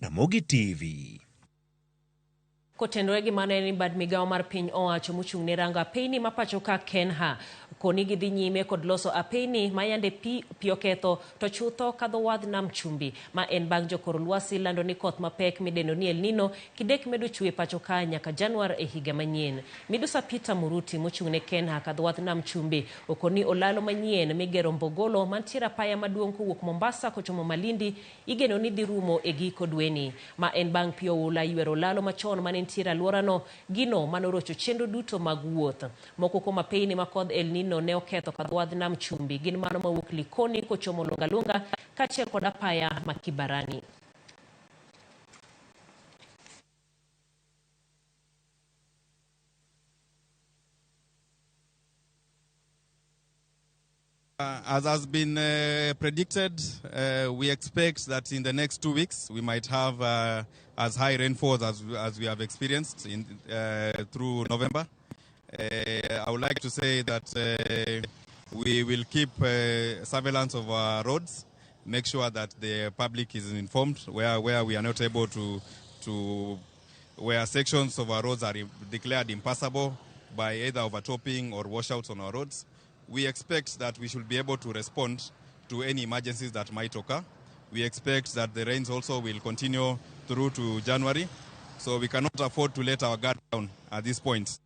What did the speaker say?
Ramogi TV. Kotenore gi mano en ni bad migawo mar piny owacho mochung' ne rango apeyni ma pacho ka KENHA koni gidhi nyime kod loso apeyni ma yande pi, pi oketho to chutho kadho wadh nam chumbi ma en bang' jokor lwasi lando ni koth mapek midendo ni El Nino kidek medo chwe pacho ka nyaka Januar e higa manyien. Midusa Peter Muruti mochung' ne KENHA kadho wadh nam chumbi okoni olalo manyien migero Mbogolo mantiere apaya maduong' kowuok Mombasa kochomo Malindi igeno ni dhi rumo e giko dweni. Ma en bang' pi oula ywero olalo machon mane nitiere alworano, gino manorocho chenro duto mag wuoth. Moko kuom apeyni ma kodh El Nino ne oketho kadho wadh nam chumbi gin mano mawuok Likoni kochomo Lungalunga kaachiel kod apaya ma Kibarani. As has been predicted, we expect that in the next 2 weeks we might have as high rainfalls as we have experienced through November. I would like to say that we will keep surveillance of our roads, make sure that the public is informed where we are not able to where sections of our roads are declared impassable by either overtopping or washouts on our roads. We expect that we should be able to respond to any emergencies that might occur. We expect that the rains also will continue through to January. So we cannot afford to let our guard down at this point.